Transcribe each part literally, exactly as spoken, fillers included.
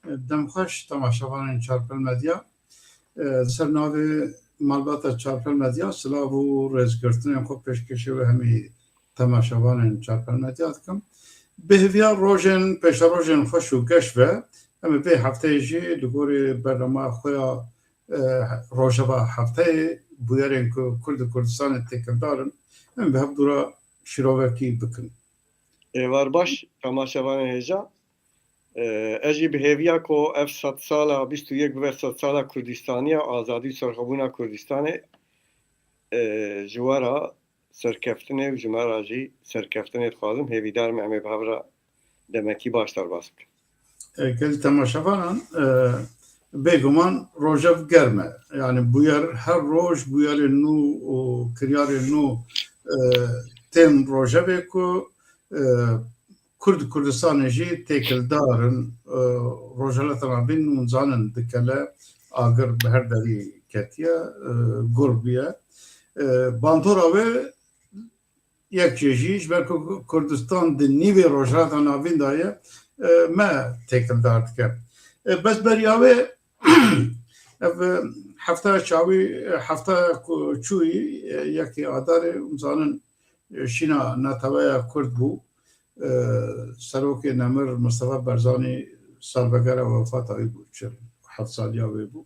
Demxweş temaşevanên Çarpel Medya. Li ser navê malbata Çarpel Medya silav û rêzgirtinên xwe pêşkêşê we hemî temaşevanên Çarpel Medya dikim. Bi hêviya rojên pêşerojên xweş û geş ve, em ê vê hefteyê jî li gorî bernama xwe ya, e, rojeva hefteyê, bûyerên ku Kurd û Kurdistanê têkildar in, em bi hev dûra şîrovekî bikin. Êvar baş, temaşevanên hêja. E, ez jî bi hêviya ku ev sedsala bîst û yek bibe sedsala Kurdistaniya, azadî û serxwebûna Kurdistanê, e, ji we re serkeftinê û ji me re jî serkeftinê dixwazim. Hêvîdar me em ê bi hev re demekî baş derbas bikin. E, gelî temaşevanan, e, bêguman rojev germ e. Yani bûyer her roj bûyerên nû û kiryarên nû, e, tên rojevê ku, e, Kurd û Kurdistanê jî têkildar in. E, Rojhilata Navîn hûn zanin dikele agir bi her derî ketiye, e, gur bûye. E, bandora wê yek jê jî ji ber ku Kurdistan di nîvê Rojhilata Navîn de ye, e, me têkildar dike. E, bes beriya wê ev, e, hefta çawî, e, hefta ku çûyî, e, yekê Adarê, hûn zanin, e, şîna neteweya Kurd bû. E, Serokê Nemir Mistefa Barzanî salvegera wefata wî bû, çil û heft saliya wê bû.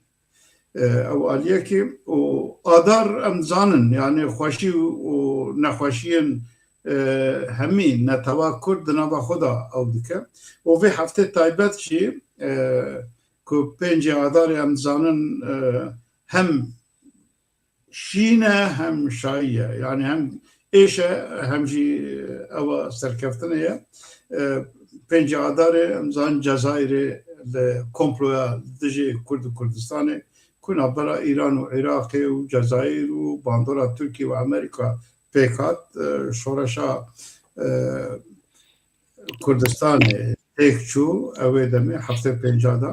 E, ew aliyekî û Adar em zanin, yani xweşî û nexweşiyên, e, hemî netewa Kurd di nava xwe de ew dike. Û vê heftê taybet jî, e, ku pêncê Adarê em zanin, e, hem şîn e hem şayî ye. Yani hem êş e hem jî ewa serkeftinê ye. E, pêncê Adarê em zanin Cezayirê li komploya dijî Kurd û Kurdistanê ku navbera Îran û Iraqê û Cezayir û bandora Tirkiye û Amerîka pêk hat, e, şoreşa, e, Kurdistanê têk çû, ew ê demê heftê pênca de,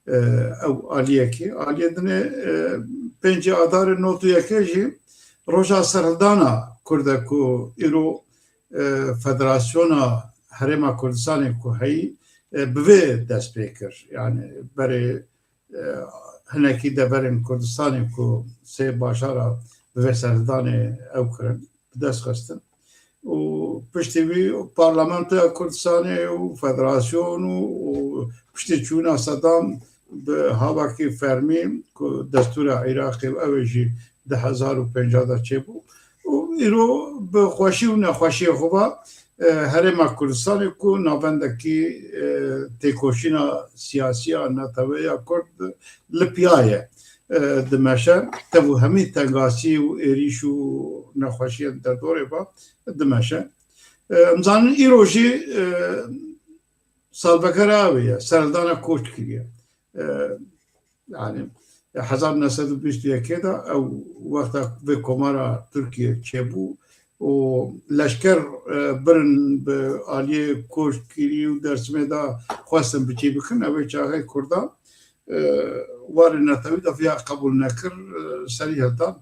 e, ew aliyekî. Aliyê dinê, e, pêncê Adarê nod û yekê jî roja serhildana Kurd e ku îro, e, Federasyona Herêma Kurdistanê ku heyî, e, bi vê dest pê kir. Yani berê e, hinekî deverên Kurdistanê ku sê bajar a bi vê serhildanê ew kirin, bi dest xistin. Û piştî wî parlamentoya Kurdistanê û federasyon û, û piştî çûna Sedam bi havakî fermî ku destûra Iraqê û ew ê jî du hezar û pêncah de çêbû. Û îro bi xweşî û nexweşiyê xwe ve, e, Herêma Kurdistanê ku navendekî, e, têkoşîna siyasî ya neteweyê ya Kurd li piya ye, e, dimeşe. Tev û hemî tengasî û êrîş û nexweşiyên derdorê ve dimeşe. E, em zanin îro jî, e, salvegera wê ye, serhildana koç kiriye. E, Yani, hezar neh sed û bîst û yekê de ew wexta vê komara Tirkiye çêbû û leşker, e, birin bi aliyê Koçgirî û Dersimê de xwestin bi cî bikin, ew ê çaxê Kurdan, e, warê netewî de viya qebûl nekir, e, serî hildan.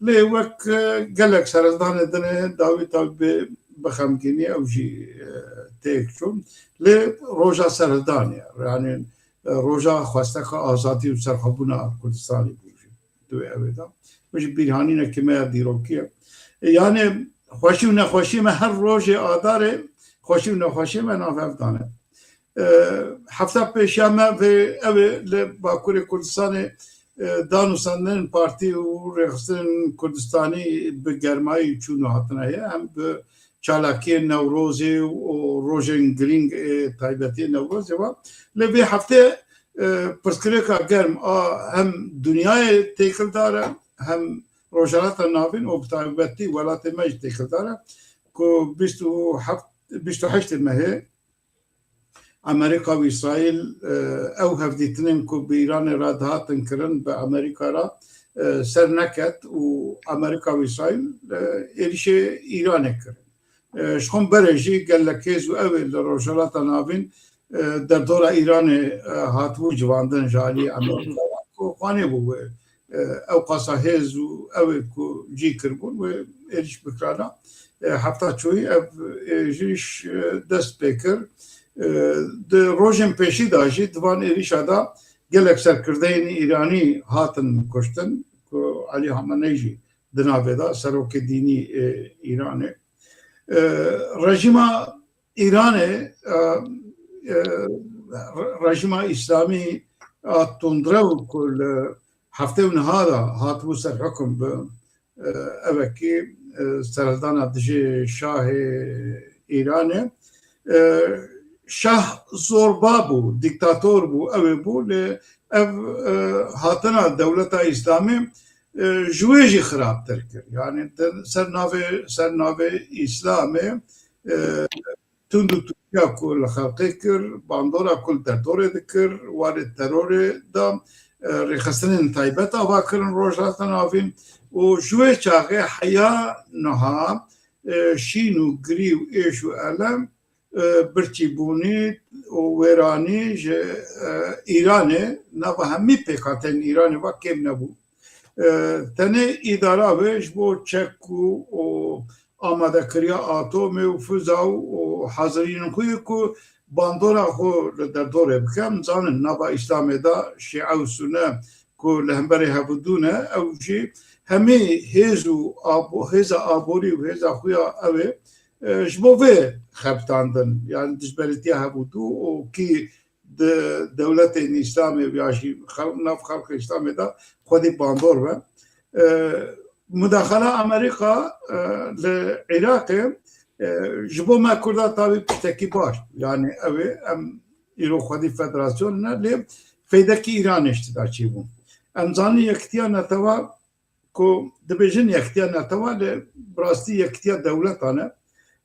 Lê wek, e, gelek serhildanê dinê dawî dawî bi, bi xemgînî ew jî, e, têk çûn. Lê roja serhildanê, yani, e, roja xwesteka azadî û serxwebûna Kurdistanê bû jî. Di wê ewê de. Ew jî bîrhanînekî me ya dîrokî ye. E, yani xweşî û nexweşiyê me her rojê Adarê, xweşî û nexweşiyê me nav hev dan e. E, hefta pêşiya me vê ew ê li Bakurê Kurdistanê, e, danûstandinên partî û rêxistinên Kurdistanî bi germayî çûn û hatina heye. Em bi çalakiyên Newrozê û rojên girîng ê taybetî Newrozê ve. Lê vê heftê, e, pirsgirêka germ a hem dinyayê têkildar e, hem Rojhilata Navîn û bi taybetî welatê me jî têkildar e, ku bîst û heft, bîst û heştê mehê Amerîka û Îsraîl, e, ew hevdîtinên ku bi Îranê re dihatin kirin, bi Amerîka re, e, ser neket û Amerîka û Îsraîl, e, êrîşê Îranê kirin. E, ji xwe berê jî gelek hêz û ew ê li Rojhilata Navîn, e, derdora Îranê, e, hatibû civandin ji alî Amerîka re, ku xwanê bû wê, e, ew qasa hêz û ew ê ku cî kiribûn wê êrîş bikirana. E, hefta çoyî ev êrîş, e, dest pê kir. E, di rojên pêşî de jî di van êrîşa de gelek serkirdeyên Îranî hatin kuştin ku Elî Hameney jî di navê de serokê dînî, e, Îranê. E, rejîma Îranê, e, e, re-, rejîma Îslamî a tundrew ku li heftê û niha de hatibû ser hukum bi, e, evekî, e, serhildana dijî şahê Îranê. E, şah zorba bû, dîktator bû, ew ê bû, lê ev, e, hatina dewleta Îslamî, e, ji wê jî xirabtir kir. Yani di ser navê, ser navê Îslamê, e, tund û tûtiya ku li xelkê kir, bandora ku li derdorê dikir, warê terorê da, e, rêxistinên taybet ava kirin Rojhilata Navîn û ji wê çaxê heya niha, e, şîn û girî û êş û elem, e, birçîbûnî û wêranî ji, e, Îranê, nava hemî pêkhateyên Îranê ve kêm nebû. E, tenê îdara ve ji bo çek û, û amadekiriya atomê û fiza û, û hazirînên xwe yê ku bandora xwe li derdorê bike. Em zanin nava Îslamê de Şîe û Sune ku li hemberê hevdû ne, ew jî hemî hêz û abo-, hêza aborî û hêza xwe ya ew ê, e, ji bo vê xebitandin, yani dijberîtiya hevdû û kî di dewletên Îslamê ya jî xel-, nav xelkê Îslamê de xwedî bandor be. E, mudaxala Amerîka, e, li Iraqê, e, ji bo me Kurda tabî tiştekî baş. Yani ew ê em îro xwedî federasyon ne, lê feydekî Îranê ji tida çêbû. Em zanin yekitiya netewa ku dibêjin yekitiya netewa, lê bi rastî yekitiya dewletan e.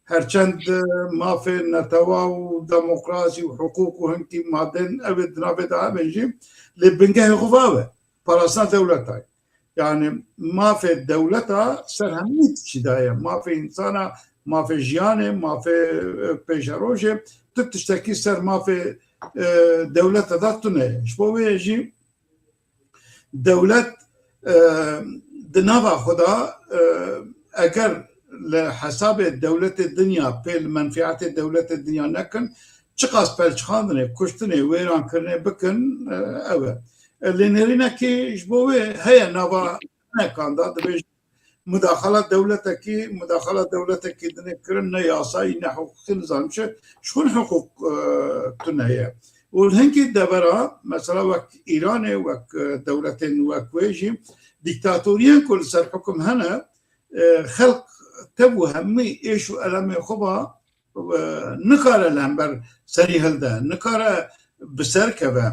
Herçend, e, mafê netewa û demokrasî û hiqûq û hinkî madên ev ê di navê de hebin jî, lê bingehê xwe ve ew e. Parastina dewleta ye. Yani mafê dewleta ser hemî tiştî de ye. Mafê însana, mafê jiyanê, mafê, e, pêşerojê, tu tiştekî ser mafê, e, dewleta de tune ye. Ji bo wê jî dewlet, e, di nava xwe de, e, eger li hesabê dewletê dinya pê li menfîetê dewletê dinya nekin, çiqas pelçixandinê, kuştinê, wêrankirinê bikin, e, ew e. E, lê nêrînekî ji bo wê heye nava hinekan de, dibêjin mudaxala dewletekî, mudaxala dewletekî dinê kirin ne yasayî, ne hiqûqî, nizanim çi, ji xwe hiqûq, e, tune ye. Û li hinkî devera, mesela wek Îranê, wek, e, dewletên wek wê jî, dîktatoriyên ku li ser hikum hene, e, xelk tev û hemî êş û elemê xwe va, e, nikare li hember serî hilde, nikare bi ser keve.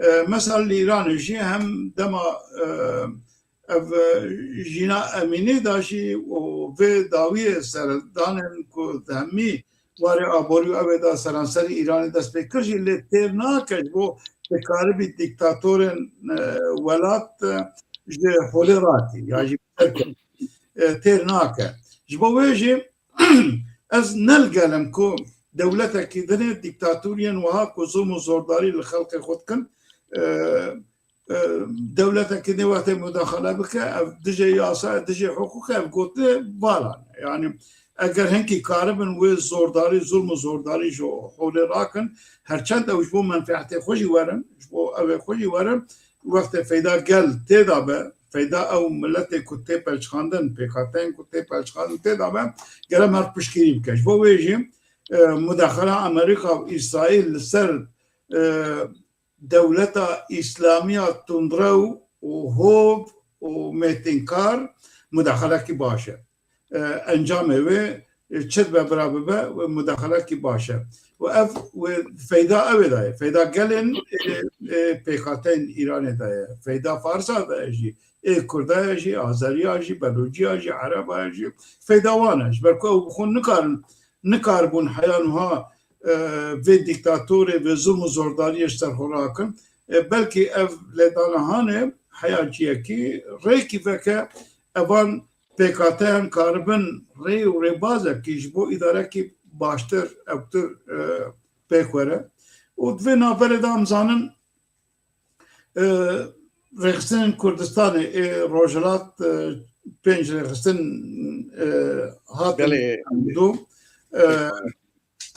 E, mesela li Îranê jî hem dema, e, ev, e, Jîna Emînî da jî û vê dawiyê serdanên ku di hemî warê aborî û ev ê da seranserî Îranê dest pê kir jî, lê têr nake ji bo têkaribî dîktatorên, e, welat, e, ji holê rakî ya jî bi ser kevî, e, têr nake. Ji bo wê jî ez ne li gel im ku dewletekî dinê dîktatoriyên wiha ku zulm û zordarî li xelkê xwe dikin, e, e, dewletekî nê wextê mudaxale bike, ev dijê yasa, dijê hiqûqê, ev gotinê valan e. Yani eger hinkî karibin wê zordarî, zulm û zordarî ji holê rakin, herçend ew ji bo menfeetê xwe jî werin, ji bo evê xwe jî werin, wextê feyda gel tê de be, feyda ew miletê ku tê pelçixandin, pêkhateyên ku tê pelçixandin tê de be, gere merv piştgirî bike. Ji bo wê jî, e, mudaxala Amerîka û Îsraîl li ser, e, dewleta Îslamiya tundrew û hov û mêtinkar mudaxalekî baş e. E, encamê wê, e, çi dibe bira bibe, wê mudaxalekî baş e. Û ev wê feyda ew ê daye. Feyda gelên, e, e, pêkhateyên Îranê daye. Feyda Farsa daye jî. Ê Kurda ye jî, Azeriya jî, Belociya jî, Ereba ye jî. Feyda wan e. Ji ber ku ew bi xwe nikarin, nikaribûn heya niha, e, vê dîktatorê, vê zulm û zordariyê ji ser xwe rakin. E, belkî ev lêdana hanê heya ciyekî rêkî veke evan pêkhateyan karibin rê û rêbazekî ji bo îdarekî baştir, ewtir, e, pêk were. Û di vê navberê de em zanin, e, rêxistinên Kurdistanê ê Rojhilat, e, pênc rêxistin, e, hatin Belê. Dû. E,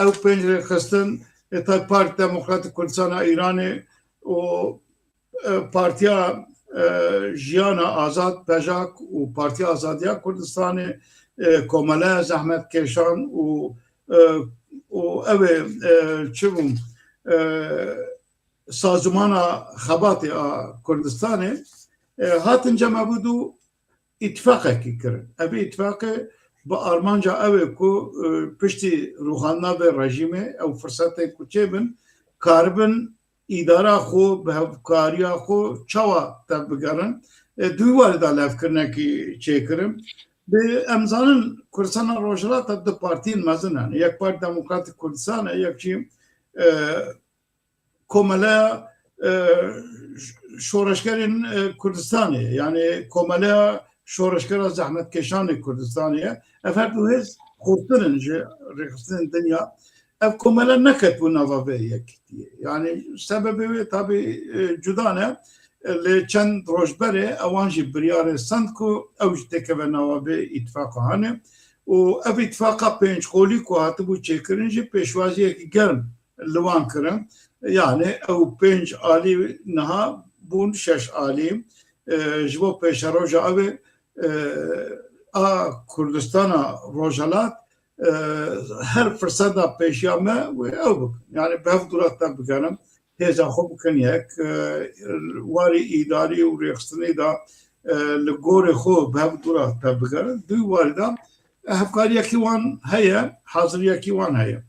ew pênc rêxistin e, tabi Partî Demokratîk Kurdistan a Îranê û, e, Partiya, e, Jiyana Azad, PJAK, û Partiya Azadiya Kurdistanê, e, Komeleya Zehmetkêşan û, e, û ew ê, e, çi bû, e, Sazûmana Xebatê a Kurdistanê, e, hatin cem ev û du îtifaqekî kirin. Ev îtifaqê bi armanca ew ê ku, e, piştî rûxandina vê rejîmê ew firsetên ku çêbin, karibin îdara xwe bi hevkariya xwe çawa tevbigerin. E, di wî warî de levkirinekî çêkirin. Bi em zanin Kurdistana Rojhilat de du partiyên mezin hene. Yek Partî Demokratîk Kurdistan e, yek jî, e, Komeleya, e, Şoreşgerên, e, Kurdistanê, yani Komeleya Şoreşgera Zehmetkêşanê Kurdistanê ye. Ev her du hêz xurtir in ji rêxistinên dinya. Ev komele neketibû nava vê yekîtiyê. Yani sebebê wê tabî, e, cuda ne. E, lê çend roj berê ewan jî biryarê send ku ew jî têkeve nava vê îtifaqa hanê. Û ev îtifaqa pênc qolî ku hatibû çêkirin jî pêşwaziyekî germ li wan kirin. Yani ew pênc alî niha bûn şeş alî. E, ji bo pêşeroja ew ê, e, a Kurdistana Rojhelat, e, her firseta pêşiya me wê ew bikin. Yani bi hev dû re tevbigerin, hêza xwe bikin yek, e, warî îdarî û rêxistinê de, e, li gorê xwe bi hev dû re tevbigerin. Di wî warî de hevkariyekî wan heye, haziriyekî wan heye.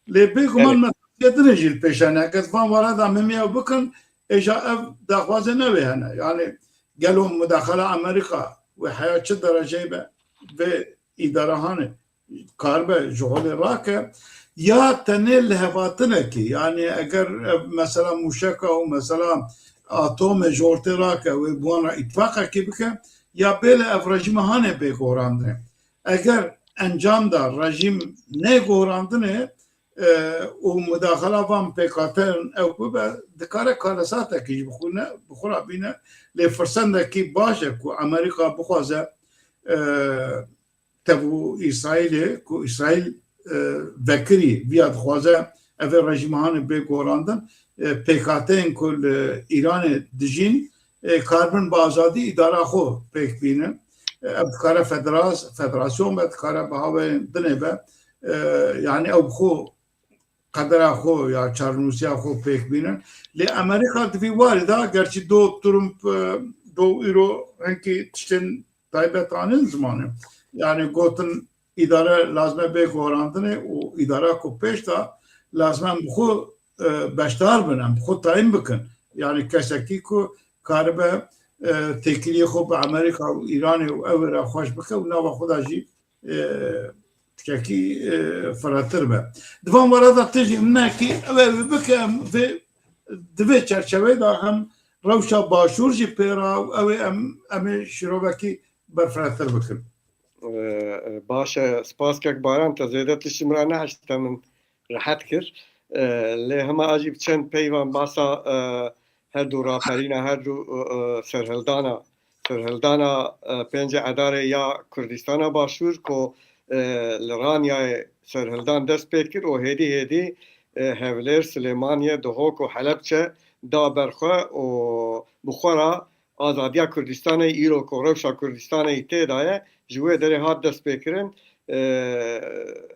Lê bêguman Evet. me tavsiye din jî li pêş hene. Eger van wara de hemî ew bikin, êja ev daxwazê newê hene. Yani gelo mudaxala Amerîka wê heya çi dereceyê be vê îdarahanê karibe ji holê rake, ya tenê lihevatinekî, yani eger ev mesela mûşeka û mesela atomê ji ortê rake wê bi wan re îtifaqekî bike, ya bêle ev rejîma hanê bê gorandinê. Eger encam da rejîm neyê gorandinê, e, û mudaxala van pêkateyan ew bibe, dikare karesatekî ji bi xwe ne, bi xwe re bîne. Lê firsendekî baş e ku Amerîka bixwaze, e, tev û Îsraîlê, ku Îsraîl, e, vekirî viya dixwaze evê rejîma hanê bê gorandin, e, pêkhateyên ku li Îranê dijîn, e, karibin bi azadî îdara xwe pêk bînin. E, ev dikare federas-, federasyon be, dikare bi hawayên dinê be. E, yani ew bi xwe qedera xwe ya çarenûsiya xwe pêk bînin. Lê Amerîka di vî warî de, gerçî Donald Trump, e, do îro hinkî tiştên taybet anîn zimanê. Yani gotin îdare lazim e bê gorandinê û îdara ku pêş de lazim em bi xwe, e, beşdar bin, em bi xwe tayîn bikin. Yani kesekî ku karibe, e, têkiliyê xwe bi Amerîka û Îranê û ew ê re xweş bike û nava xwe de jî, e, tiştekî, e, firehtir be. Di van were de tu jî minekî ew ê bike, em vê, di vê çerçeveyê de hem rewşa Başûr jî pê re û ew ê em, em ê şîrovekî berfirehtir bikin. E, e, baş e, spas kek Baran, te zêde tiştî min re nehişte, min rehet kir. E, lê hema ez jî bi çend peyvan basa, e, her du raperîna, her du, e, e, serhildana, serhildana, e, pêncê Edarê ya Kurdistana Başûr ku, e, li Ranyayê serhildan dest pê kir û hêdî hêdî, e, Hewlêr, Silêmaniye, Duhok û Helebçe da ber xwe û bi xwe re azadiya Kurdistanê îro ku rewşa Kurdistanê tê de ye, ji wê derê hat destpêkirin. E,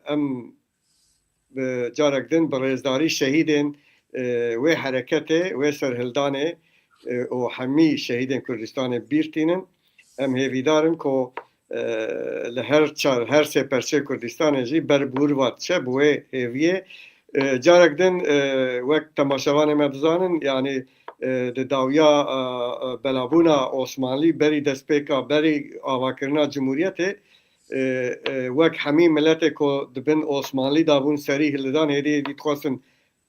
em bi carek din bi rêzdarî şehîdên, e, wê hereketê, wê serhildanê, e, û hemî şehîdên Kurdistanê bîr tînin. Em hêvîdar in ku, e, li her çar, her sê perçeyê Kurdistanê jî ber bi wir ve diçe, bi wê hêviyê. E, carek din, e, wek temaşevanê me dizanin, yanî, e, di dawiya, e, e, belabûna Osmanlî, berî destpêka, berî avakirina Cumhuriyetê, e, e, wek hemî miletê ku di bin Osmanlî de bûn, serî hildidan, hêdî hêdî dixwestin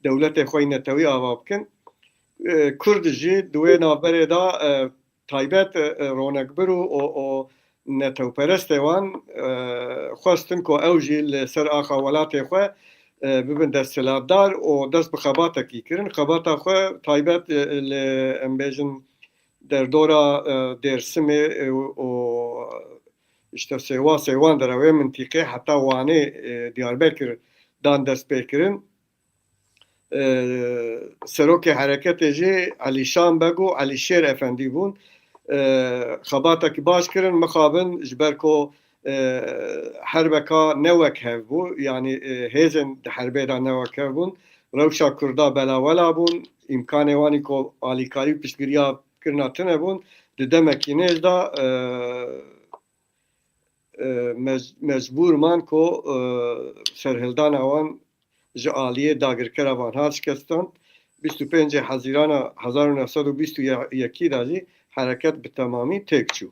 dewletê xwe yî netewî ava bikin. E, Kurd jî di wê navberê de, e, taybet, e, e, ronekbir û, û, û netewperestê wan, e, xwestin ku ew jî li ser axa welatê xwe, e, bibin desthilatdar û dest bi xebatekî kirin. Xebata xwe taybet, e, li, em bêjin, derdora, e, Dêrsimê, e, û, û işte Sêwasê wan derewê mintîqê heta Wanê, e, Diyarbekir dan destpêkirin. e, serokê hereketê jî Elîşan Beg û Elîşêr Efendî bûn. E, xebatekî baş kirin, mixabin ji ber ku, e, herbeka ne wek hev bû, yanî, e, hêzên di herbê de ne wek hev bûn. Rewşa Kurda belawela bûn, îmkanê wan î ku alîkarî û piştgiriya kirina tune bûn. Di demekî nêz de, e, e, mec-, mecbûr man ku, e, serhildana wan ji aliyê dagirkera van hat şikestan. Bîst û pêncê Hezîrana hezar û neh sed û bîst û yekî de jî hereket bi temamî têk çû.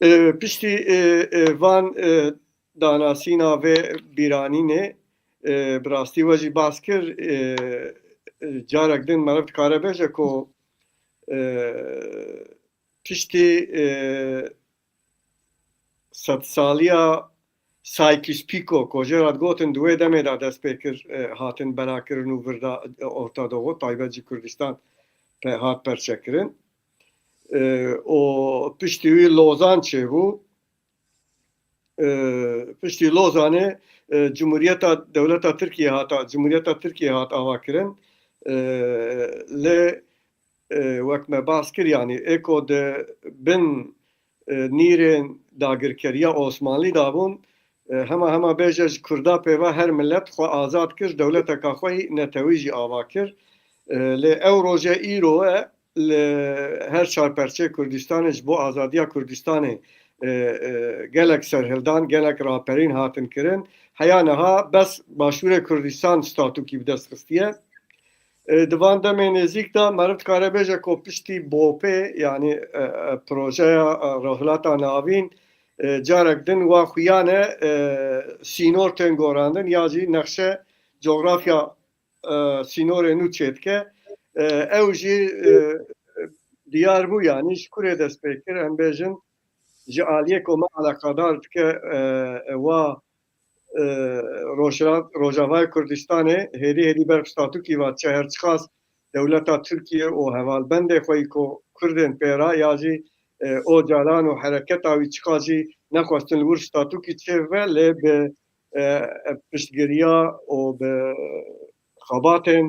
E, piştî, e, e, van, e, danasîna vê bîranînê, e, bi rastî we jî behs kir, e, e, carek din meriv dikare bêje ku, e, piştî, e, sedsaliya Sykes-Picot, ku jê re digotin di wê demê de dest pê kir, e, hatin belakirin û vir de, e, Orta Doğu, taybet jî Kurdistan pe-, hat perçekirin. E, û piştî wî Lozan çêbû. E, piştî Lozanê, e, Cumhuriyeta, dewleta Tirkiye hata, Cumhuriyeta Tirkiye hat avakirin. E, lê, e, wek me behs kir, yanî ê ku di bin, e, nîrên dagirkeriya Osmanlî de bûn, e, hema hema bêje ji Kurda pê ve her milet xwe azad kir, dewleteka xwe yî netewî jî ava kir. E, lê ew roje îro e, li her çar perçeyê Kurdistanê ji bo azadiya Kurdistanê, e, e, gelek serhildan, gelek raperîn hatin kirin. Heya niha bes Başûrê Kurdistan statûkî bi dest xistiye. E, di van demê nêzîk de meriv dikare bêje ku piştî BOPê, yanî, e, e, projeya, e, Rojhilata Navîn, e, carek din wa xuya ne, e, sînor tên gorandin ya jî nexşe cografya, e, sînorê nû çêdike. E, ew jî, e, diyar bû, yanî ji kurê dest pê kir, em bêjin, ji aliyê ku me eleqedar dike, e, e, wa, e, Rojra-, Rojavayê Kurdistanê hêdî hêdî ber bi statûkî ve diçe, her çiqas dewleta Tirkiye û hevalbendê xwe yî ku Kurdên pê re ya jî, e, Ocalan û hereketa wî çiqas jî nexwestin li wir statûkî çêbibe, lê bi, e, e, piştgiriya û bi xebatên,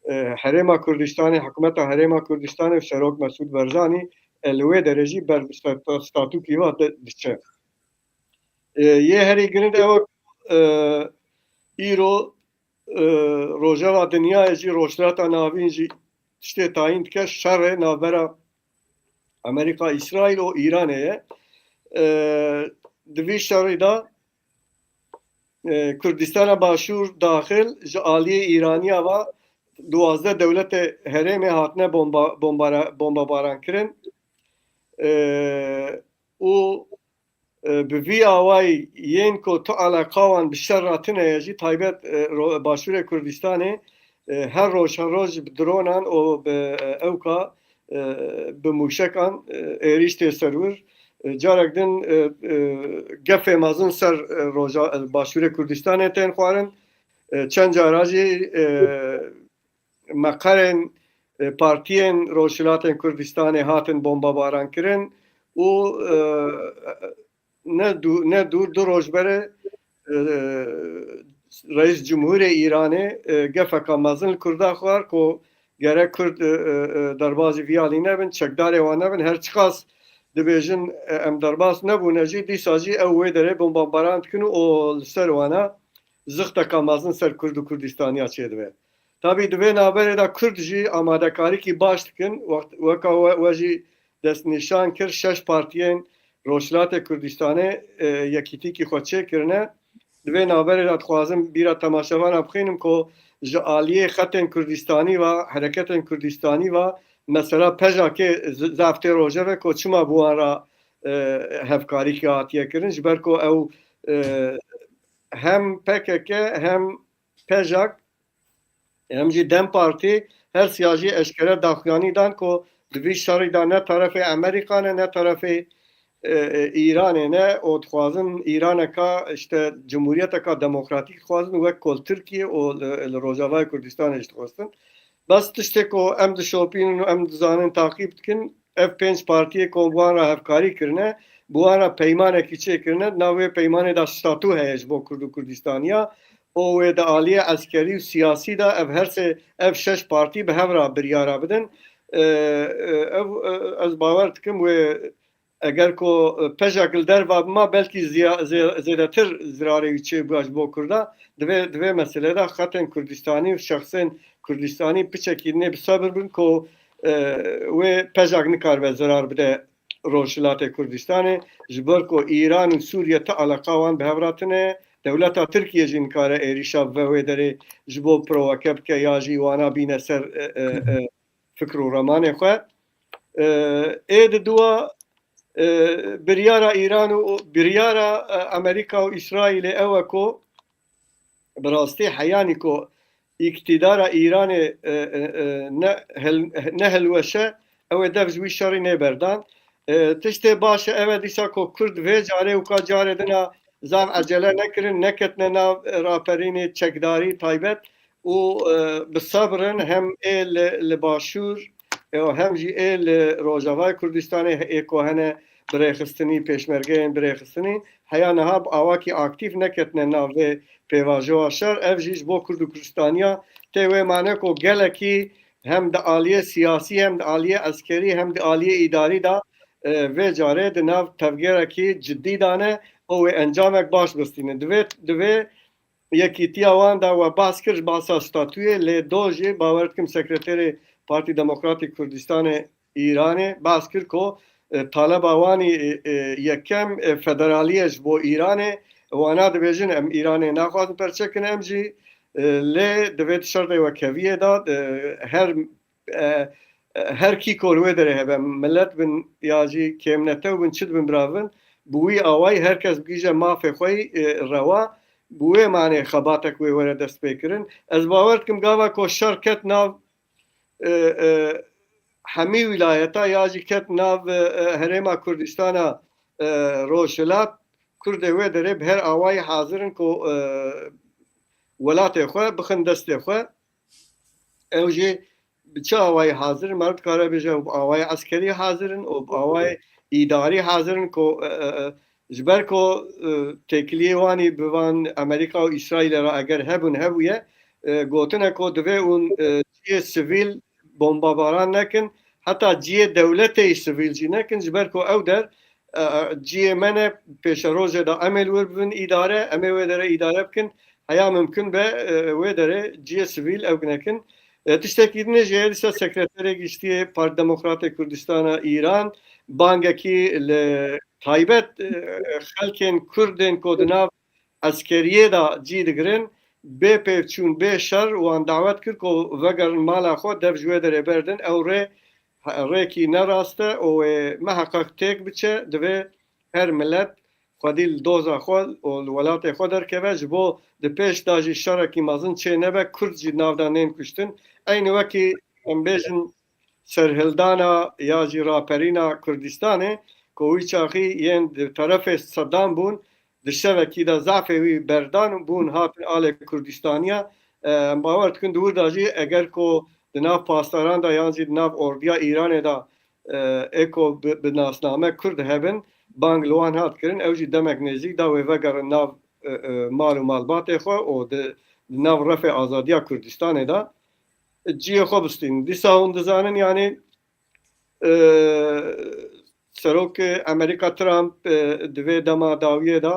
e, Herêma Kurdistanê, hikûmeta Herêma Kurdistanê û Serok Mesûd Barzanî, e, li wê derê jî ber bi sta-, statûkî ve di-, diçe. E, yê herî giring ew e, îro, e, rojeva dinyayê jî, Rojhilata Navîn jî tiştê tayîn dike, şerê navbera Amerîka, Îsraîl û Îranê ye. E, di vî şerî de, e, Kurdistana Başûr daxil ji aliyê Îraniya ve duwazdeh dewletê herêmê hatine bomba-, bombara-, bombabaran kirin. E, û, e, bi vî awayî yên ku tu eleqa wan bi şer re tune ye jî, taybet, e, ro-, Başûrê Kurdistanê, e, her roj, her roj bi dronan û bi, e, ewka, e, bi mûşekan, e, êrîş tê ser wir. E, carek din, e, e, gefê mezin ser, e, roja, e, Başûrê Kurdistanê tên xwarin. E, çend cara jî, e, meqerên, e, partiyên Rojhilatên Kurdistanê hatin bombabaran kirin û, e, ne dû-, ne dûr du roj berê, e, Reîs Cumhurê Îranê, e, gefeka mezin li Kurda xwar ku gerek Kurd, e, e, e, derbazî vî alî nebin, çekdarê wan nebin. Her çiqas dibêjin, e, em derbas nebûne jî, dîsa jî ew wê derê bombabaran dikin û li ser wana zixteka mezin ser Kurd û Kurdistaniya çêdibe. Tabî di vê navberê de Kurd jî amadekarîkî baş dikin. Wext, weka we, we jî destnîşan kir, şeş partiyên Rojhilatê Kurdistanê, e, yekîtîkî xwe çêkirine. Di vê navberê de dixwazim bîra temaşevana bixînim ku ji aliyê xetên Kurdistanî ve, hereketên Kurdistanî ve, mesela PJAKê z-, zaf tê rojeve ku çima bi wan re, e, hevkarîkê hatiye kirin, ji ber ku ew, e, hem PKK hem PJAK Em jî DEM Partî her siya jî eşkere daxuyanî dan ku di vî şerî de ne terefê Amerîka ne, ne terefê, e, e, Îranê ne û dixwazin Îraneka, işte, cumhuriyeteka demokratîk dixwazin wek ku li Tirkiye û li, li Rojavayê Kurdistanê jî dixwestin. Bes tiştê ku em dişopînin û em dizanin taqîb dikin, ev pênc partiyê ku bi wan re hevkarî kirine, bi wan re peymanekî çêkirine, di nav wê peymanê de statû heye ji bo Kurd û Kurdistaniya. û wê di aliyê eskerî û siyasî de ev her sê, ev şeş partî bi hev re biryara bidin. E, e, ev, e, ez bawer dikim wê eger ku, e, pejek li derva bima belkî ziya-, zê-, zêdetir zirarê wî çêbûya ji bo Kurda. Di vê, di vê meselê de xetên Kurdistanî û şexsên Kurdistanî piçekî dinê bi sebir bin ku, e, wê pejek nikaribe zirar bide Rojhilatê Kurdistanê, ji ber ku Îran û Sûriye ti eleqa wan bi hev re tune. Dewleta Tirkiye jî nikare êrîşa ve wê derê ji bo provoke bike ya jî wana bîne ser, e, e, e, fikr û remanê xwe. E, ê di dua, e, biryara Îran û biryara, e, Amerîka û Îsraîlê ew e ku bi rastî heyanî ku îktîdara Îranê, e, e, e, ne hel-, ne hilweş e, ew ê dev ji wî şerî nê berdan. E, tiştê baş e, ew e dîsa ku Kurd vê carê û ka carê din a zaf ecele nekirin, neketine nav, e, raperînê çekdarî taybet û, e, bi sebr in hem ê li, li Başûr, e, hem jî ê li Rojavayê Kurdistanê ê ku hene bi rêxistinî, pêşmergeyên bi rêxistinî, heya niha bi awakî aktîf neketine nav vê pêvajoya şer. Ev jî ji bo Kurd û Kurdistaniya tê wê mane ku gelekî hem di aliyê siyasî, hem di aliyê eskerî, hem di aliyê îdarî de, e, vê carê di nav tevgerekî cidî de ne û wê encamek baş bistîne. Divê, divê yekîtiya wan de we behs kir, ji behsa statuyê, lê do jî bawer dikim sekreterê Partî Demokratîk Kurdistanê Îranê behs kir ku, e, taleba wan î, e, e, yekem, e, federalî ye ji bo Îranê. Wana dibêjin, em Îranê naxwazin perçe kin, em jî, e, lê divê di şerdê wekheviyê de, e, her, e, e, her kî ku li wê derê hebe, milet bin ya jî kêmnetew bin, çi dibin bira bin, bi wî awayî her kes bigihîje mafê xwe yî, e, rewa, bi wê manê xebatek wê were destpêkirin. Ez bawer dikim gava ku şer ket nav, e, e, hemî wîlayeta ya jî ket nav, e, e, herêma Kurdistana, e, Rojhilat, Kurdê wê derê bi her awayî hazir in ku, e, welatê xwe bixin destê xwe. Ew jî bi çi awayî hazir in? Meriv dikare bêje, ew bi awayê eskerî hazir in û bi awayê îdarî hazir in ku, e, e, e, ji ber ku, e, têkiliyê wan î bi van Amerîka û Îsraîlê re eger hebûn hebûye, e, gotine ku divê hûn, e, cihê sivîl bombabaran nekin, heta cihê dewletê yî sivîl jî nekin, ji ber ku ew der, e, e, cihê me ne, pêşerojê de em ê li wir bibin îdare, em ê wê derê îdare bikin, heya mimkun be, e, wê derê cihê sivîl ew nekin. E, tiştekî din jî heye, dîsa Sekreterê Giştî yê Partî Demokratê Kurdistana Îran bangekî li taybet, e, xelkên Kurd ên ku di nav eskeriyê de cî digirin, bê pêvçûn, bê şer wan dawet kir ku vegerin mala xwe, dev ji wê derê berdin. Ew rê, rêkî ne rast e û wê miheqeq têk biçe, divê her milet xwedî li doza xwe û li welatê xwe derkeve, ji bo di pêş de jî şerekî mezin çê nebe, Kurd jî di nav de nên kuştin. Eynî wekî em bêjin serhildana ya jî raperîna Kurdistanê, ku wî çaxî yên di terefê Sedam bûn, di şevekî de zafê wî berdan bûn, hatin alê Kurdistaniya. E, em bawer dikin di wir de jî eger ku di nav pasdaran de yan jî di nav ordiya Îranê de, e, ê ku bi, bi nasname Kurd hebin, bang li wan hat kirin, ew jî demek nêzîk de wê vegerin nav, e, e, mal û malbatê xwe û di, di nav refê azadiya Kurdistanê de cihê xwe bistînin. Dîsa hûn dizanin, yanî, e, Serokê Amerîka Trump, e, di vê dema dawiyê de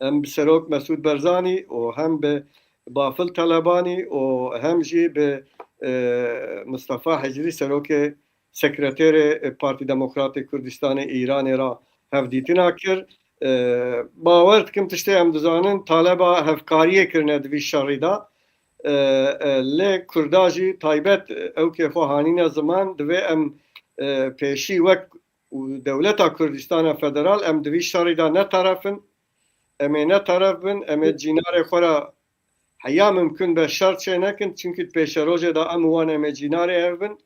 hem bi Serok Mesûd Barzanî û hem bi Bafil Telebanî û hem jî bi, e, Mistefa Hicrî, Serokê Sekreterê Partî Demokratê Kurdistanê Îranê re hevdîtina kir. E, bawer dikim tiştê em dizanin, taleba hevkariyê kirine di vî şerî de. E, e, lê Kurda jî taybet, e, ew kê xwe hanîne ziman, divê em, e, pêşî wek û dewleta Kurdistana Federal em di vî şerî de ne teref in. Em ê ne teref bin, em ê cînarê xwe re heya mimkun be şer çê nekin, çunkî di pêşerojê de em û wan em ê cînarê hev bin.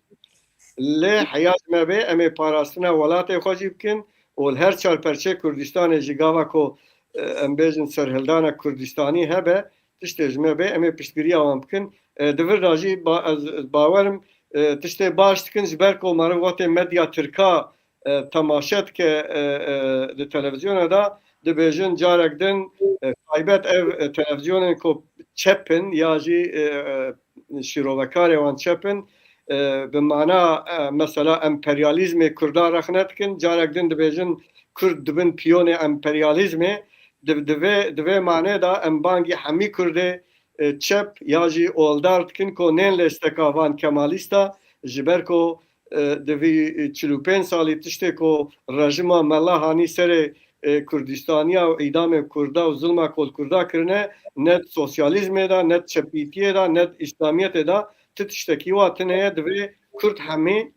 Lê heya ji me bê, em ê parastina welatê xwe jî bikin û li her çar perçê Kurdistanê jî gava ku, e, em bêjin serhildana Kurdistanî hebe, tiştê ji me bê, em ê piştgiriya wan bikin. E, di vir de jî ba-, ez, ez bawer im, e, tiştê baş dikin, ji ber ku meriv wextê medya tirka, e, temaşe dike, e, e, di televizyona de, dibêjin carek din, e, taybet ev, e, televîzyonên ku çep in ya jî, e, e, şîrovekarê wan çep in, e, bi mana, e, mesela emperyalîzmê Kurda rexne dikin, carek din dibêjin Kurd dibin piyonê emperyalîzmê. Di, di vê, di vê manê de em bangî hemî Kurdê, e, çep ya jî oldar dikin ku nên lêsteka van kemalîsta, ji ber ku, e, di vî çil û pênc salî tiştê ku rejima mela hanî serê, e, Kurdistaniya û îdamê Kurda û zilma ku li Kurda kirine, ne di sosyalîzmê de, ne di çepîtiyê de, ne di îslamiyetê de ti tiştekî wa tune ye. Divê Kurd hemî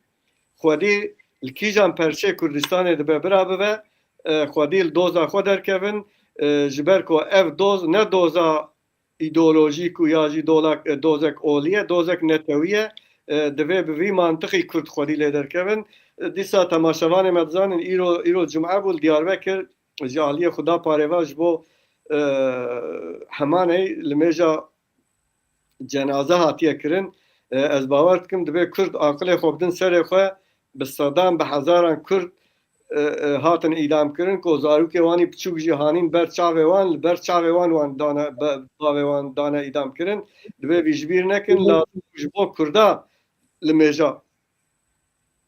xwedî li kîjan perçê Kurdistanê dibe bira bibe, e, xwedî li doza xwe derkevin, e, ji ber ku ev doz ne doza îdeolojîk û ya jî dolak, e, dozek olî ye, dozek netewî ye. E, divê bi vî mantiqî Kurd xwedî lê derkevin. E, dîsa temaşevanê me dizanin, îro, îro cum'e bû li Diyarbekir, ji aliyê Xuda parêva ji bo, e, hemanê li mêja cenaze hatiye kirin. E, ez bawer dikim, divê Kurd aqilê xwe bidin serê xwe, bi sedan, bi hezaran Kurd, e, e, hatin îdam kirin, ku zarokê wan î piçûk jî hanîn ber çavê wan, li ber çavê wan wan dane, be-, bavê wan dane îdam kirin. Divê vî ji bîr nekin, lazim ji bo Kurda li mêja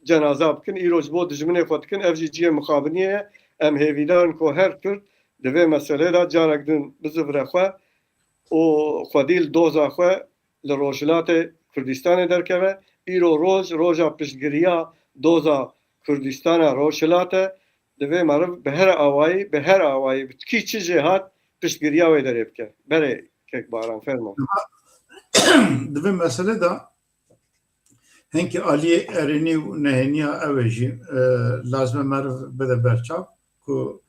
cenaza bikin, îro ji bo dijminê xwe dikin, ev jî cihê mixabiniyê ye. Em hêvîdar in ku her Kurd di vê meselê de carek din bizivire xwe û xwedî li doza xwe li Rojhilatê Kurdistanê derkeve. Îro roj, roja piştgiriya doza Kurdistana Rojhilat e. Divê meriv bi her awayî, bi her awayî, bi kî çi jê hat, piştgiriya wê derê bike. Berê kek Baran, fermo. Di vê meselê de hinkî aliyê erênî û nehêniya ew ê jî, e, lazim e meriv bide berçav, ku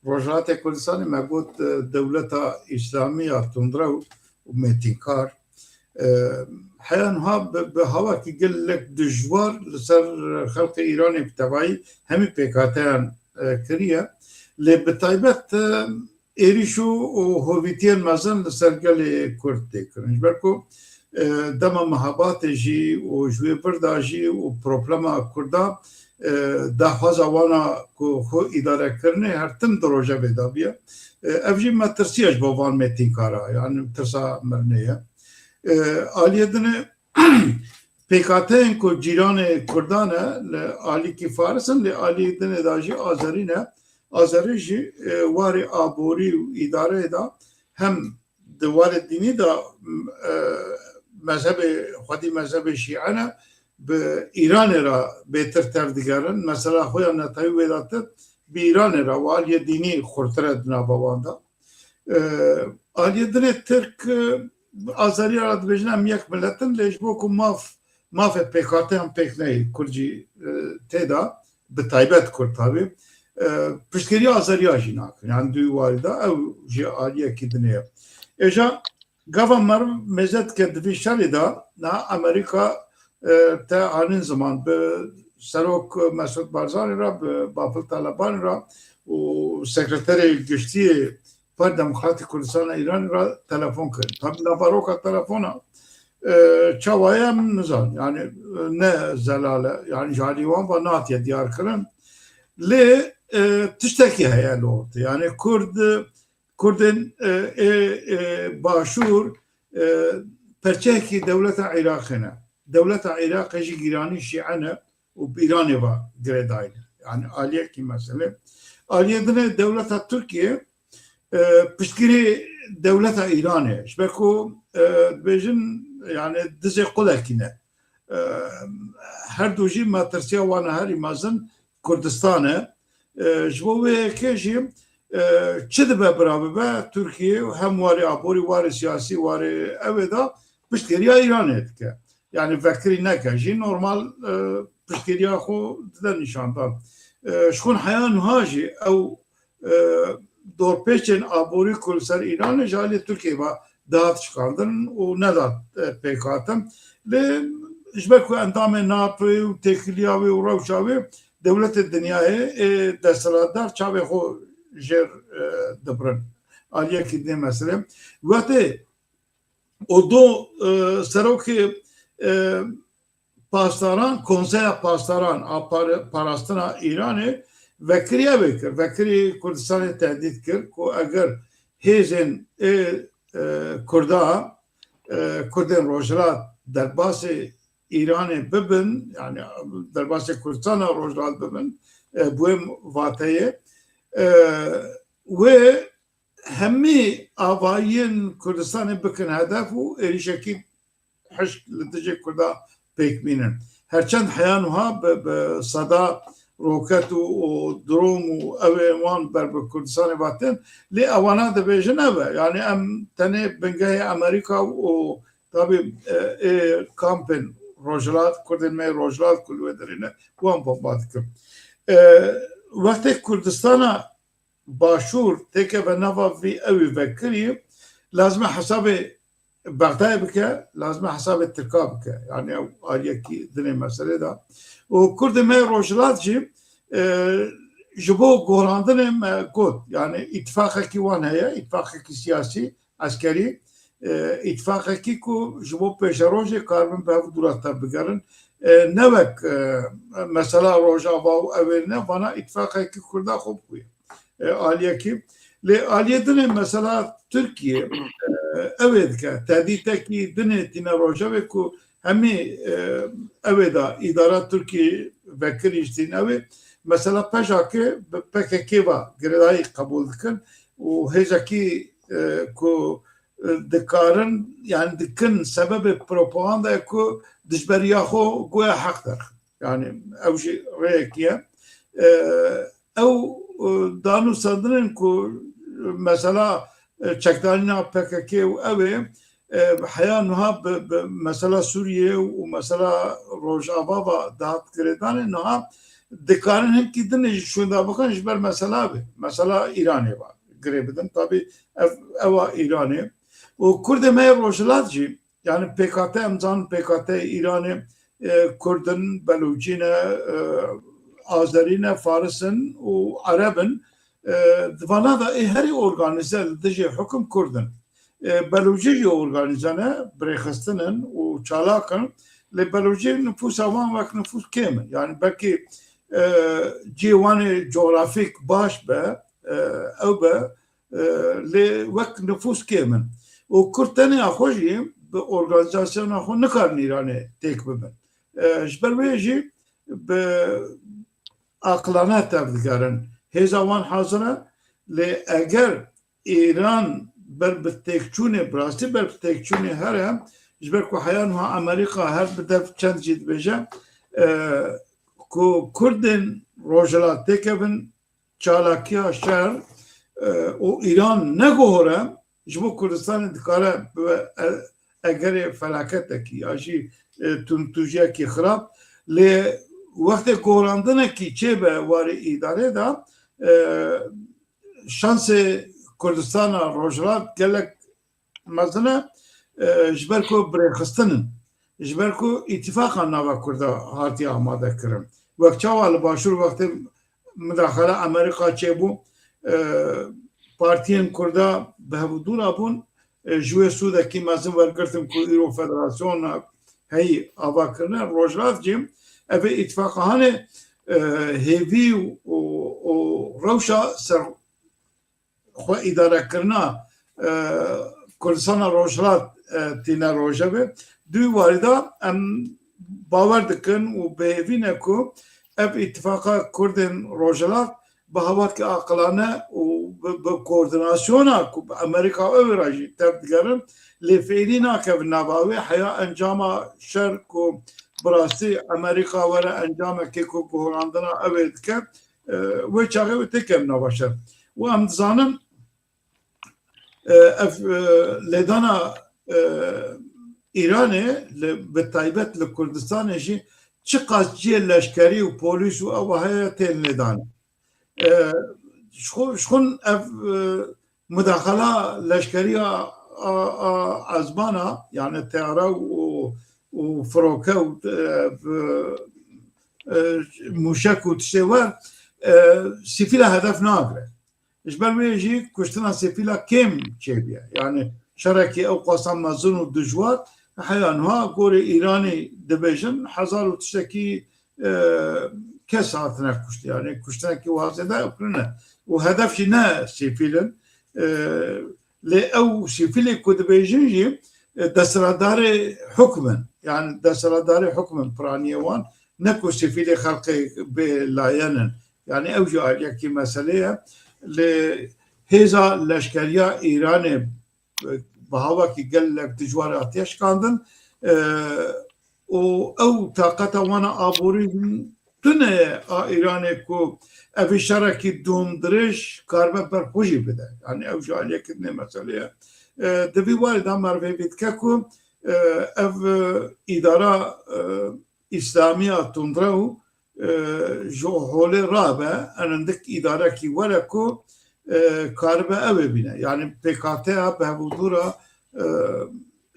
Rojhilatê Kurdistanê me got, e, dewleta Îslamî ya tundrew û mêtînkar, e, heya niha bi, bi hawakî gelek dijwar li ser xelkê Îranê bi tevayî hemî pêkhateyan, e, kiriye. Lê bi taybet, e, êrîş û, û hovîtiyên mezin li ser gelê Kurd tê kirin. Ji ber ku, e, dema mehabatê jî û ji wê vir de jî û problema Kurda, e, daxwaza wana ku xwe îdarekirinê her tim di rojevê de bûye. E, ev jî metirsiya ji bo van mêtînkara, yani tirsa mirinê ye. E, aliyê dinê pêkhateyên ku cîranê Kurdan e, li alîkî Faris in, lê alî dinê de jî Azerî ne. Azerî jî, e, warê aborî û îdareyê de hem di warê dînî de, e, mezhebê, xwedî mezhebê şîe ne, bi Îranê re bêtir tev digerin. Mesela xwe ya netewî wê de tit, bi Îranê re û aliyê dînî xurtir e di nava wan de. E, aliyê dinê Tirk, e, Azeriya re dibêjin em yek milet in, lê ji bo ku maf, mafê pêkhateyan pêk neyê, Kurd jî, e, tê de, bi taybet Kurd tabi, e, piştgiriya Azeriya jî nakin. Yani du warî de ew jî aliyekî dinê ye. Êja gava meriv mêze dike di vî şerî de, niha Amerîka, e, te anîn ziman bi Serok Mesûd Barzanî re, bi Bafil Talebanî re û Sekreterê Giştî Partiya Demokratîk Kurdistana Îranê re telefon kirin. Tabi naveroka telefona, e, çawa ye em nizan. Yani, e, ne zelal e. Yani ji alî wan ve natiye diyar kirin. Lê, e, tiştekî heye li ortê. Yani Kurd, Kurdên, e, ê, e, Başûr, e, perçeyekî dewleta Iraqê ne. Dewleta Iraqê jî gîranî şîe ne û bi Îranê ve girêdayî ne. Yani aliyekî mesele. Aliyê dinê dewleta Tirkiye, e, piştgirî dewleta Îranê. Ji ber ku, e, dibêjin, yani dizê qulekî ne. E, her du jî metirsiya wan e herî mezin Kurdistan e. E, ji bo wê yekê jî, e, çi dibe bira bibe, Tirkiye hem warê aborî, warê siyasî, warê ew ê de piştgiriya Îranê dike. Yani vekirî neke jî normal, e, piştgiriya xwe dide nîşandan. E, ji xwe heya niha jî ew, e, dorpêçên aborî ku li ser Îranê ji alî Tirkiyê ve dihat şikandin û nedat, e, pêk hatin. Lê ji ber ku endamê NATOyê û têkiliya wê û rewşa wê dewletê dinyayê ê desthilatdar çavê xwe jêr, e, dibirin. Aliyekî dinê meselê. Wetê Odo, e, serokê, e, pasdaran, Konseya Pasdaran a par-, Parastina Îranê vekirî ew ê kir. Vekirî Kurdistanê tehdît kir ku eger hêzên ê, e, Kurda, e, Kurdên Rojhilat derbasê Îranê bibin, yani derbasê Kurdistana Rojhilat bibin, e, bi wê vateyê, e, wê hemî avahiyên Kurdistanê bikin hedef û êrîşekî hişk li dijî Kurda pêk bînin. Herçend heya nuha bi, bi seda roket û, û dron û ew ê wan ber bi Kurdistanê ve tên, lê ewana dibêjin ev e. Yani em tenê bingehê Amerîka û tabî, e, ê kampên Rojhilat, Kurdên me yê Rojhilat ku li wê derê ne, wan bomba dikin. E, wextê Kurdistana Başûr têkeve nava vî ewî vekirî, lazim e hesabê Bexdayê bike, lazim e hesabê Tirka bike. Yani ew aliyekî dinê meselê de. Û Kurdê me Rojhilat jî, e, ji bo gorandinê me got, yani îtifaqekî wan heye, îtifaqekî siyasî, eskerî, e, îtifaqekî ku ji bo pêşerojê karibin bi hev dû re tevbigerin. E, ne wek, e, mesela Rojava û ew ê ne, vana îtifaqekî Kurda xwe bixuye. E, aliyekî. Lê aliyê dinê mesela Tirkiye, e, ew ê dike. Tehdîtekî dinê tîne rojevê ku hemî, e, ew ê de îdara Tirkiye vekirî jî tîne ew ê. Mesela P J K bi P K K ve girêdayî qebûl dikin û hêzekî, e, ku, e, dikarin, yani dikin sebebê propagandayê ku dijberiya xwe goya heq derxin. Yani ew jî rêyekî ye. E, ew, e, danûstandinên ku mesela, e, çekdanîna P K K û ew ê, e, heya niha bi, bi mesela Sûriyê û mesela Rojava ve dihat girêdanê, niha dikarin hinkî din jî şûnda bikin ji ber mesela bê. Mesela Îranê ve girê bidin. Tabî ev, ewa Îranê. Û Kurdê me yê Rojhilat jî, yani P K T, em zanin P K T Îranê, e, Kurd in, Belûçî ne, e, Azerî ne, Faris in û Ereb in. E, di vana de ê herî organîze li dijî hukum Kurd in. E, Belûçî jî organîze ne, birêxistin in û çalak in. Lê Belûçî nifûsa wan wek nifûs kêm in. Yani belkî, e, cihê wan ê cografîk baş be, e, ew be, e, lê wek nifûs kêm in. Û Kurd tenê xwe jî bi organîzasyona xwe nikarin Îranê têk bibin. E, ji ber wê jî bi aqilane tevdigerin. Hêza wan hazir e, lê eger Îran ber bi têkçûnê, bi rastî ber bi têkçûnê here, ji ber ku heya niha Amerîka her bi dev çend jî dibêje, e, ku Kurdên Rojhilat têkevin çalakiya şer, e, û Îran neguhore, ji bo Kurdistanê dikare bibe, e, egerê felaketekî ya jî, e, tundtûjiyekî xirab. Lê wextê gorandinekî çêbe warê îdarê de, e, şansê Kurdistana Rojhilat gelek mezin e, e, ji ber ku birêxistin in, ji ber ku îtifaqa nava Kurda hatiye amade kirin. Wek çawa li Başûr wextê midaxele Amerîka çêbû, e, partiyên Kurda bi hev û dû re bûn, e, ji wê sûdekî mezin wergirtin ku îro federasyona heyî ava kirine, Rojhilat jî ev ê îtifaqa hanê, e, hêvî û, û, û rewşa ser xwe îdarekirina, e, Kurdistana Rojhilat, e, tîne rojevê. Di wî warî de em bawer dikin û bi hêvî ne ku ev îtifaqa Kurdên Rojhilat bi hawakî aqilane û bi, bi koordinasyona ku bi Amerîka û ew ê re jî tev digerin, lê fêrî nakevin nava wê, heya encama şer ku bi rastî Amerîka were encamekê ku guherandina ew ê dike, e, wê çaxê wê têkevin nava şer. Û em dizanin, e, ev, e, lêdana, e, Îranê li, bi taybet li Kurdistanê jî çiqas cihê leşkerî û polîs û ew heye tên lêdan. E, ji xwe, ji xwe ev, e, mudaxala leşkerî a, a, a ezmana, yani teyare û, û firoke û, e, bi, e, mûşek û tiştê wer, e, sivîla hedef nagire. Ji ber wê jî kuştina sivîla kêm çêbûye. Yani şerekî ew qasa mezin û dijwar, heya niha gorê Îranî dibêjin hezar û tiştekî e, kes hatine kuştin. Yani kuştinekî wiha zêde ew kirine. Û hedef jî ne sivîl in. E, lê ew sivîlê ku dibêjin jî, e, desthilatdarê hukm in. Yani desthilatdarê hukm in piraniyê wan. Ne ku sivîlê xelkê bê layen in. Yani ew jî aliyekî meselê ye. Lê hêza leşkeriya Îranê, e, bi hawakî gelek dijwar hatiye şikandin. E, û ew taqeta wan a aborî tune ye a Îranê ku evî şerekî domdirêj karibe ber xwe jî bide. Yani ew jî aliyekî din ê meselê ye. E, di vî warî de meriv hêvî dike ku, e, ev, e, îdara, e, îslamiya tundrew, e, ji holê rabe, enindik îdarekî were ku, e, karibe ew ê bîne. Yani P K T ya bi hevûdû re, e,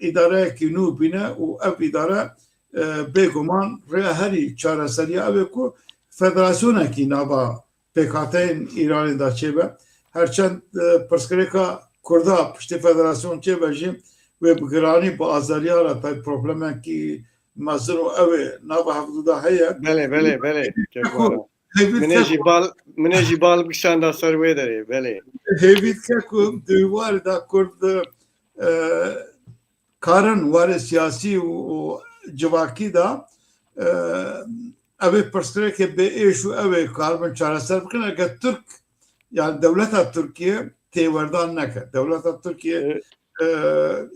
îdareyekî nû bîne û ev îdare, e, bêguman rêya herî çareseriya ew ê ku federasyonekî nava P K T yên Îranê de çêbe. Herçend, e, pirsgirêka Kurda piştî federasyon çêbe jî wê bi giranî bi Azeriya re tay problemekî mezin û ew ê nava hevdû de heye. Belê, belê, belê. Keko, hêvî Min ê dike jî ku bal, min ê jî bal bikişanda ser wê derê, belê. Hêvî dike ku di warê de Kurd, e, karin warê siyasî û, û civakî de, e, ev ê pirsgirêkê bê êş û ew ê karibin çareser bikin, eger Tirk, yani dewleta Tirkiye têwerdan neke. Dewleta Tirkiye, e,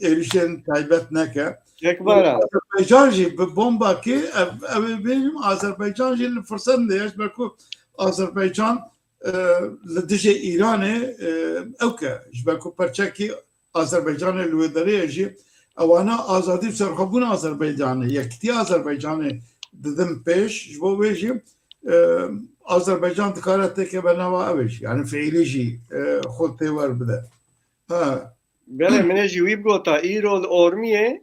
êrîşên taybet neke. Kek Baran. Azerbaycan jî bi bombakê ev, ew ê bêjim, Azerbaycan jî li firset de ye, ji ber ku Azerbaycan, e, li dijê Îranê, e, ew ke, ji ber ku perçekî Azerbaycanê li wê derê ye jî, ewana azadî û serxwebûna Azerbaycanê, yekîtiya Azerbaycanê didin pêş, ji bo wê jî, e, Azerbaycan dikare têkeve nava ew ê jî, yani fiîlî jî, e, xwe têwer bide. Ha. Belê, min ê jî wî bigota, îro li Ormiyê,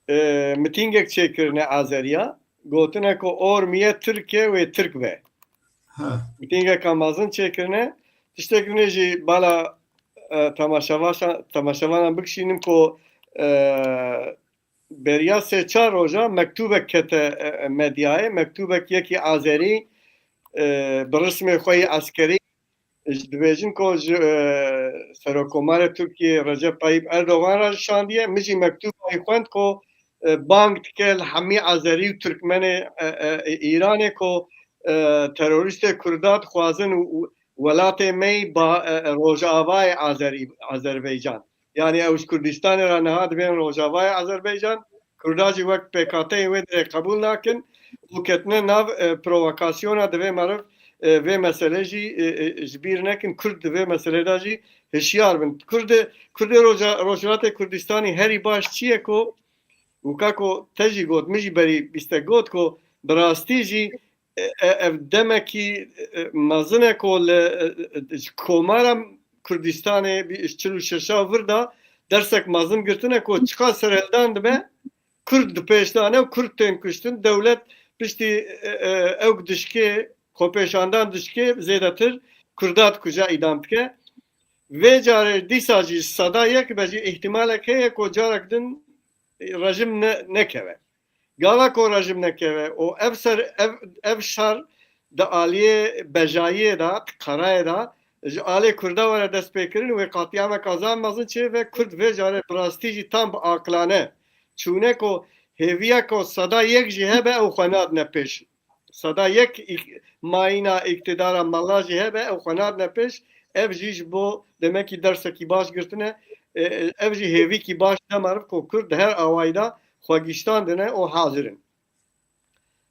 e, mitîngek çêkirine Azeriya, gotine ku Ormiye Tirk e, wê Tirk be. Ha. Mitîngeka mezin çêkirine. Tiştek din ê jî bala, e, temaşevaşa-, temaşevanan bikişînim ku, e, beriya sê çar roja mektûbek kete, e, e, medyayê, mektûbek yekî Azerî, e, bi rismê xwe yî eskerî, ji, dibêjin ku ji, e, Serokkomarê Tirkiyê Recep Tayyip Erdogan re şandiye, min jî mektûba wî xwend ku, e, bang dike li hemî Azerî û Tirkmenê, e, e, e, Îranê ku, e, terorîstê Kurda dixwazin û, û welatê me yî ba, e, e, Rojavayê Azerî, Azerbaycan. Yani ew ji Kurdistanê re niha dibên Rojavayê Azerbaycan, Kurda jî wek P K T yê wê derê qebûl nakin û ketine nav, e, provokasyona. Divê meriv, e, vê meselê jî, e, e, ji bîr nekin. Kurd di vê meselê de jî hişyar bin. Kurd, Kurdê Roja-, Rojhilatê Kurdistanî herî baş çi ye ku, wika ku te jî got, min jî berî bîstek got ku bi rastî jî, e, e, ev demekî, e, mezin e ku li, e, e, ji Komara Kurdistanê bî-, ji çil û şeşa vir de dersek mezin girtine ku çiqas serhildan dibe, Kurd di pêş de ne û Kurd tên kuştin, dewlet piştî, e, e, ew dişkê, xwepêşandan dişkê zêdetir Kurda dikuje, îdam dike. Vê carê dîsa jî seda yek be jî îhtimalek heye ku carek din rejim ne-, nekeve. Gava ku rejim nekeve û ev ser, ev, ev şer di aliyê bejayiyê de, di karayê de, ji alê Kurda were destpêkirin, wê qatliameka zaf mezin çêbe. Kurd vê carê bi rastî jî tam bi aqilane çûne ku hêviya ku seda yek jî hebe, ew xwe nadine pêş. Seda yek îk-, mayîna îktidara mala jî hebe, ew xwe nadine pêş. Ev jî ji bo demekî dersekî baş girtine. E, e, ev jî hêvîkî baş de meriv ku Kurd di her awayî de xwe giştandine û hazir in.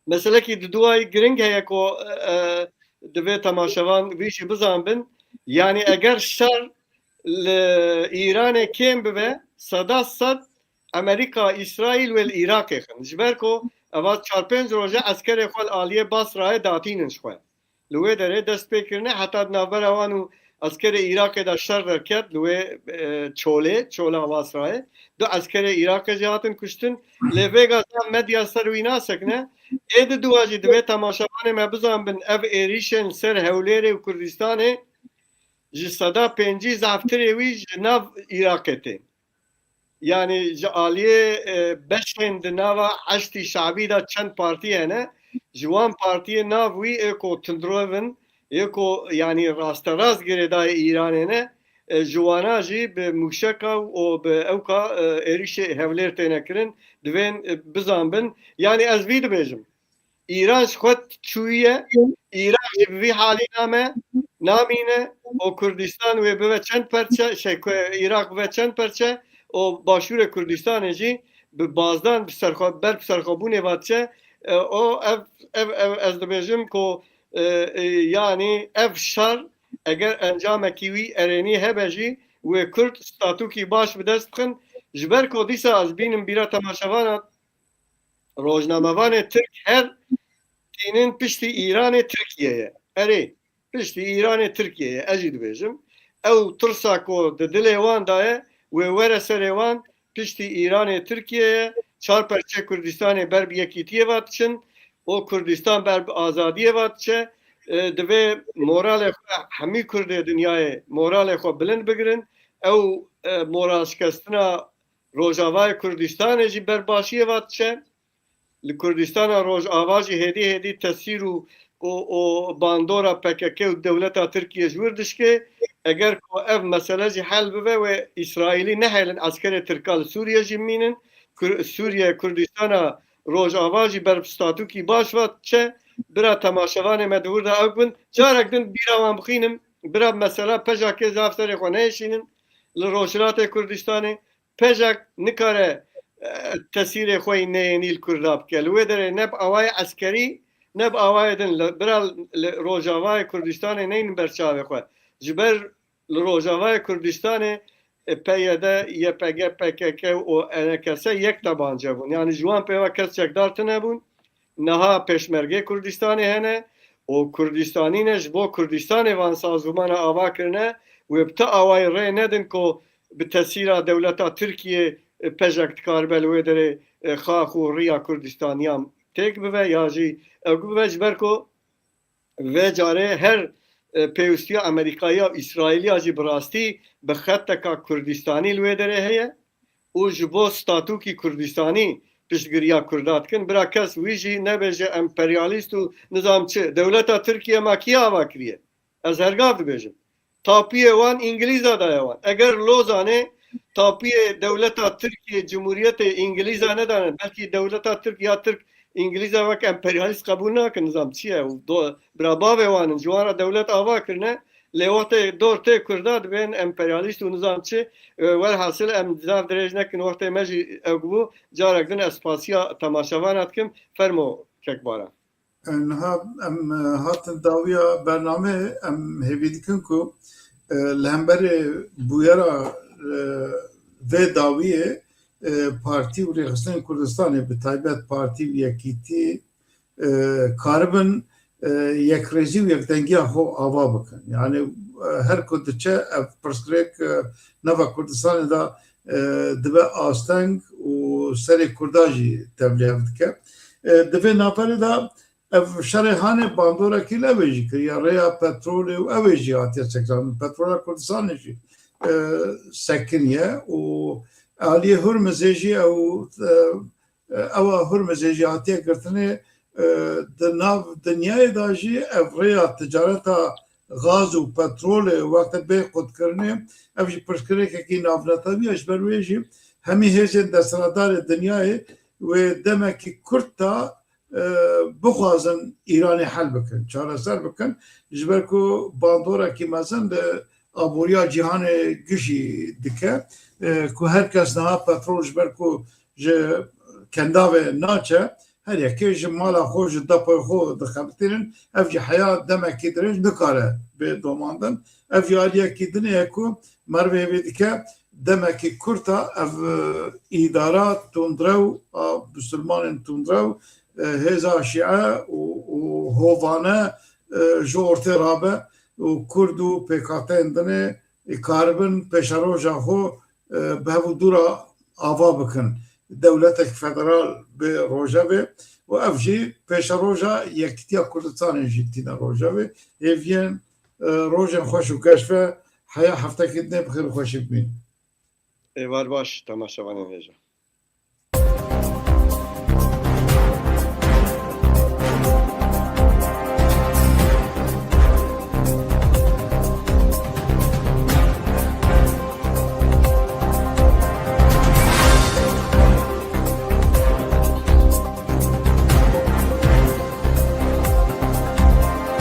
Meselekî di duwayî giring heye ku, e, e, divê temaşevan vî jî bizanbin. Yani eger şer li Îranê kêm bibe, seda sed Amerîka, Îsraîl wê li Iraqê xin. Ji ber ku eva çar pênc roj e eskerê xwe li aliyê Basrayê datînin ji xwe. Li wê derê dest pê kirine, heta di navbera wan û eskerê Iraqê de şer derket, li wê, e, çolê, çola Basrayê, du eskerê Iraqê jî hatin kuştin. Lê vêga zaf medya ser wî nasekine. Ê di dua jî divê temaşevanê me bizanbin, ev êrîşên ser Hewlêrê û Kurdistanê ji seda pêncî zaftirê wî ji nav Iraqê tên. Yani ji aliyê, e, beşên di nava Heşdî Şabî de çend partî hene, Ji wan partiyê nav wî ê ku tundrev in, ê ku, yanî, rasterast girêdayê Îranê ne, e, ji wana jî bi mûşeka û bi ewka, e, êrîşê Hewlêr têne kirin, divên, e, bizanbin. Yanî ez vî dibêjim. Îran ji xwe çûye, Îran jî bi vî halî name, namîne û Kurdistan wê bibe çend perçe, şey, ku Îraq bibe çend perçe û Başûrê Kurdistanê jî bi bazdan, bi serxwe-, ber bi serxwebûnê ve diçe. E, o ev, ev, ev ez dibêjim ku, e, e, yanî ev şer eger encamekî wî erênî hebe jî wê Kurd statûkî baş bi dest bixin. Ji ber ku dîsa ez bînim bîra temaşevana rojnamevanê Tirk her tînin piştî Îranê Tirkiye ye. Erê, piştî Îranê Tirkiye ye. Ez jî dibêjim. Ew tirsa ku di dilê wan de ye, wê were serê wan, piştî Îranê Tirkiye ye. Çar perçe Kurdistanê ber bi yekîtiyê ve diçin. O Kurdistan ber bi azadiyê ve diçe. E, divê moralê xwe, hemî Kurdê dinyayê moralê xwe bilind bigirin. Ew, e, moral şikestina Rojavayê Kurdistanê jî ber başiyê ve diçe. Li Kurdistana Rojava jî hêdî hêdî tesîr û, û, û bandora P K K û dewleta Tirkiye ji wir dişkê. Eger ku ev mesele jî hel bibe, wê Îsraîlî nehêlin eskerê Tirka li Sûriye jî bimînin. Kur-, Sûriye, Kurdistana Rojava jî ber bi statûkî baş ve diçe. Bira temaşevanê me di wir de ew bin. Carek din bîra wan bixînim. Bira mesela Pejakê zaf serê xwe nehêşînin li Rojhilatê Kurdistanê. Pejak nikare, e, tesîrê xwe yî neyênî li Kurda bike. Li wê derê ne bi awayê eskerî, ne bi awayê din. Li, bira li Rojavayê Kurdistanê neynin ber çavê xwe. Ji ber li Rojavayê Kurdistanê, e, P Y D, Y P G, P K K û E N K S yek tabanca bûn. Yanî ji wan pêva kes çekdar tune bûn. Niha pêşmergê Kurdistanê hene û Kurdistanî ne ji bo Kurdistanê van sazûmana ava kirine, wê bi ti awayî rê nedin ku bi tesîra dewleta Tirkiyê, e, pejek dikaribe li wê derê, e, xax û riya Kurdistaniyan têk bibe ya jî ew bibe, ji ber ku vê carê her, e, pêwîstiya Amerîkaya û Îsraîliya jî bi rastî bi xeteka Kurdistanî li wê derê heye û ji bo statûkî Kurdistanî piştgiriya Kurda dikin. Bira kes wî jî nebêje emperyalîst û nizam çi. Dewleta Tirkiye ma kî ava kiriye? Ez hergav dibêjim. Tapiyê wan Îngilîza daye wan. Eger Lozanê tapiyê dewleta Tirkiye, Cumhuriyetê Îngilîza nedane, belkî dewleta Tirk ya Tirk Îngilîza wek emperyalîst qebûl nakin, nizam çi ye? Û do-, bira bavê wan in, ji wan re dewlet ava kirine, lê wextê dor tê Kurda dibên emperyalîst û nizam çi. E, welhasil em zaf dirêj nekin, wextê me jî ew bû, carek din ez spasiya temaşevana dikim. Fermo kek Baran. Niha em, e, hatin dawiya bernameyê, em hêvî dikin ku, e, li hemberê bûyera, e, vê dawiyê, e, partî û rêxistinên Kurdistanê, bi taybet partî û yekîtî, e, karibin, e, yekrêzî û yekdengiya xwe ava bikin. Yani, e, her ku diçe ev pirsgirêk, e, nava Kurdistanê de, e, dibe asteng û serê Kurda jî tevlî hev dike. E, di vê navberê de ev şerê hanê bandorekî li ew ê jî kiriye, rêya petrolê û ew ê jî hatiye sekirin. Petrola Kurdistanê jî, e, sekiniye û aliyê Hurmizê jî ew, e, e, ewa Hurmizê jî hatiye girtinê, e, di nav dinyayê de jî ev rêya ticareta gaz û petrolê wextê bê qutkirinê, ev jî pirsgirêkekî navnetewî ye. Ji ber wê jî hemî hêzên desthilatdarê dinyayê wê demekî kurt de, e, bixwazin Îranê hel bikin, çareser bikin. Ji ber ku bandorekî mezin li aboriya cîhanê gişî dike, e, ku her kes niha petrol ji ber ku ji kendavê naçe, her yekê ji mala xwe, ji depoyê xwe dixebitînin. Ev jî heya demekî dirêj nikare bê domandin. Ev jî aliyekî dinê ye ku merivê vê dike demekî kurt a ev, e, îdara tundrew a bisilmanên tundrew, e, hêza şîe û, û hovane, e, ji ortê rabe û kurd û pêkhateyên dinê, e, karibin pêşeroja xwe, e, bi hev û dû re ava bikin. Dewletek federal bi rojevê û ev jî pêşeroja yekîtiya Kurdistanê jî tîne rojevê. Hêviyên, e, rojên xweş û geş ve heya heftekî dinê bi xêr û xweşî bimîn. Êvar baş, temaşevanên hêja.